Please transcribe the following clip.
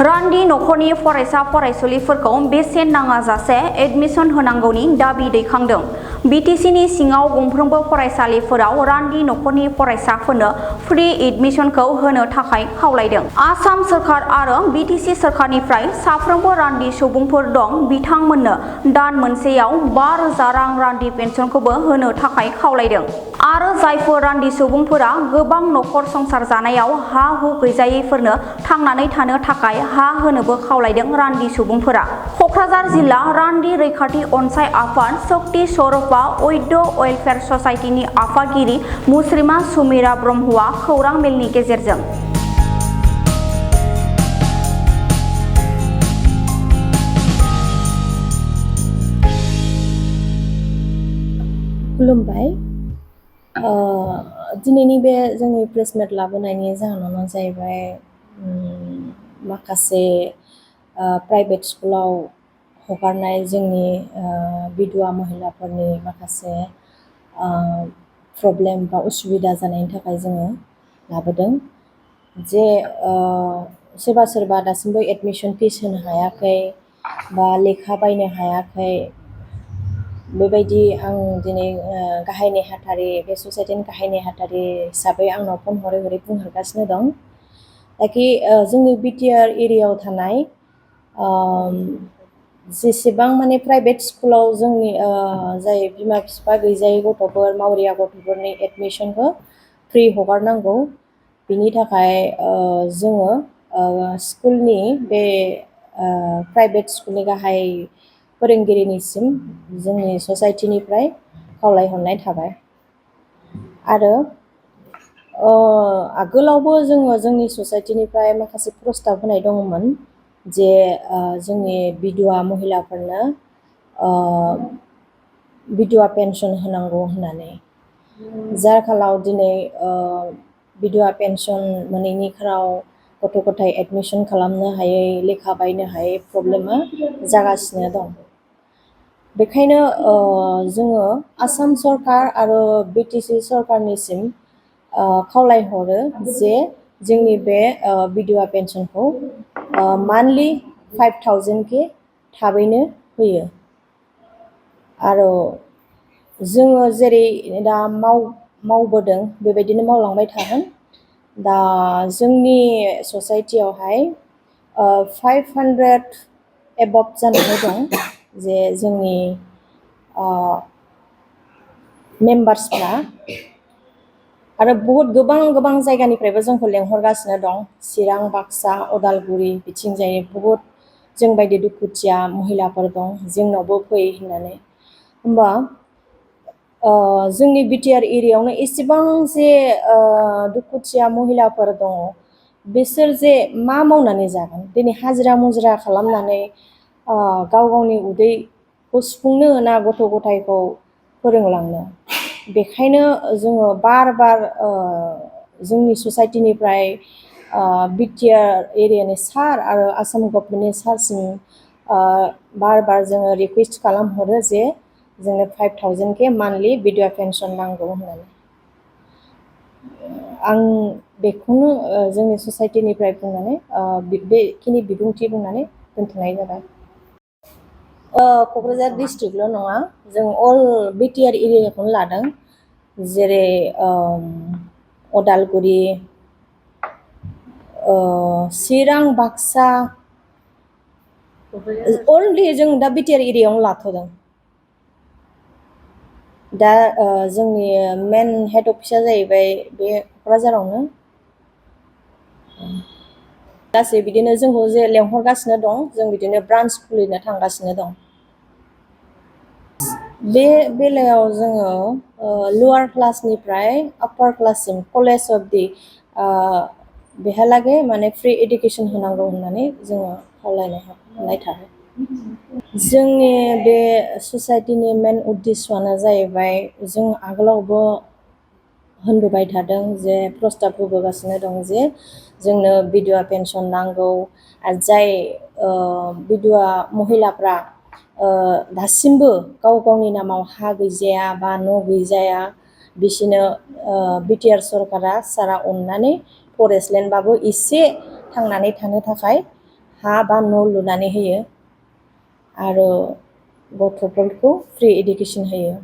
रान्दि नखरनि फरायसा फरायसुलिफोरखौ बेसेन नाङाजासे एडमिशन होनांगौनि दाबि दैखांदों। बिटिसिनि सिङाव गंफ्रोमबो फरायसालिफोराव रान्दि नखरनि फरायसाफोरनो फ्रि एडमिशनखौ होनो थाखाय खावलायदों। आसाम सोरखार आरो बिटिसि सोरखारनिफ्राय साफ्रोमबो रान्दि सुबुंफोर दं बिथांमोननो दान मोनसेयाव 5,000 रां रान्दि पेन्सनखौबो होनो थाखाय खावलायदों। आरो जायफोर रान्दि सुबुंफोरा गोबां नखर संसार जानायाव हा-हु गैजायैफोरनो थांनानै थानो थाखाय हा होनोबो खावलायदों रान्दि सुबुंफोरा। कक्राझार जिल्ला रान्दि रैखाथि अनसाय आफाद शक्ति स्वरूपा वैद्य वेलफेयार ससाइटिनि आफादगिरि मुस्रिमा सुमिरा ब्रह्मआ खौरां मेलनि गेजेरजों खुलुमबाय। दिनैनि बे जोंनि प्रेस मिट लाबोनायनि जाहोनानो जाहैबाय माखासे प्राइभेट स्कुलाव हगारनाय जोंनि बिधवा महिलाफोरनि माखासे प्रब्लेम बा उसुबिदा जानायनि थाखाय जोङो लाबोदों। जे सोरबा सोरबा दासिमबो एडमिशन फिस होनो हायाखै बा लेखा बायनो हायाखै, बेबायदि आं दिनै गाहाय नेहाथारि बे ससाइटिनि गाहाय नेहाथारि हिसाबै आंनाव फन हरै बुंहरगासिनो दं। दाखि जोंनि बिटिआर एरियायाव थानाय जेसेबां माने प्राइभेट स्कुलाव जोंनि जाय बिमा बिफा गैजायै गथ'फोर मावरिया गथ'फोरनि एडमिशनखौ फ्रि हगारनांगौ, बिनि थाखाय जोङो स्कुलनि बे प्राइभेट स्कुलनि गाहाय फोरोंगिरिनिसिम जोंनि ससाइटिनिफ्राय खावलायहरनाय थाबाय। आरो आगोलावबो जोङो जोंनि ससाइटिनिफ्राय माखासे प्रस्ताब होनाय दङमोन जे जोंनि बिधवा महिलाफोरनो बिधवा पेन्सन होनांगौ होननानै। जाय खालाव दिनै बिधवा पेन्सन मोनैनि खाराव गथ' गथाय एडमिशन खालामनो हायै, लेखा बायनो हायै प्रब्लेमा जागासिनो दं। बेखायनो जोङो आसाम सरकार आरो बिटिसि सरकारनिसिम खावलायहरो जे जोंनि बे बिधवा पेन्सनखौ मान्थलि 5,000 थाबैनो होयो। आरो जोङो जेरै दा मावबोदों बेबायदिनो मावलांबाय थागोन। दा जोंनि ससाइटियावहाय 500 एबभ जानानै दं जे जोंनि मेम्बार्सफ्रा। आरो बहुत गोबां जायगानिफ्रायबो जोंखौ लेंहरगासिनो दं। चिरां, बाक्सा, उदालगुरि बिथिंजाय बहुत जोंबायदि दुखुथिया महिलाफोर दं, जोंनावबो फै होननानै। होमबा जोंनि बिटिआर एरियायावनो एसेबां जे दुखुथिया महिलाफोर दङ, बिसोर जे मा मावनानै जागोन? दिनै हाजिरा मुजिरा खालामनानै गाव गावनि उदैखौ सुफुंनो ना गथ' गथायखौ फोरोंलांनो? बेखायनो जोङो बार जोंनि ससाइटिनिफ्राय बिटिआर एरियानि सार आरो आसाम गभर्नमेन्टनि सारसिम बार जोङो रिकुवेस्ट खालामहरो जे जोंनो 5,000 मान्थलि बिधवा पेन्सन नांगौ होननानै। आं बेखौनो जोंनि ससाइटिनिफ्राय बुंनानै बेखिनि बिबुंथि बुंनानै दोनथ'नाय जाबाय। क'क्राझार डिस्ट्रिक्टल' नङा, जों अल बिटिआर एरियाखौनो लादों। जेरै उदालगुरि, चिरां, बाक्सा, अनलि जों दा बिटिआर एरियायावनो लाथ'दों। दा जोंनि मेन हेड अफिसा जाहैबाय बे क'क्राझारावनो। गासै बिदिनो जोंखौ जे लेंहरगासिनो दं, जों बिदिनो ब्रान्स खुलिनो थांगासिनो दं। बे बेलायाव जोङो लवार क्लासनिफ्राय आपार क्लाससिम कलेज अफ दि बेहालागै माने फ्रि एडुकेसन होनांगौ होननानै जोङो खावलायनाय थाबाय। जोंनि बे ससाइटिनि मेन उद्देश्यआनो जाहैबाय, जों आगोलावबो होनबोबाय थादों जे प्रस्ताब होबोगासिनो दं जे जोंनो बिधवा पेन्सन नांगौ। आरो जाय बिधवा महिलाफ्रा दासिमबो गाव गावनि नामाव हा गैजाया बा न' गैजाया, बिसोरनो बिटिआर सरकारा सारा अननानै फरेस्ट लेण्डबाबो एसे थांनानै थानो थाखाय हा बा न' लुनानै होयो आरो गथ'फोरखौ फ्रि इडुकेसन होयो।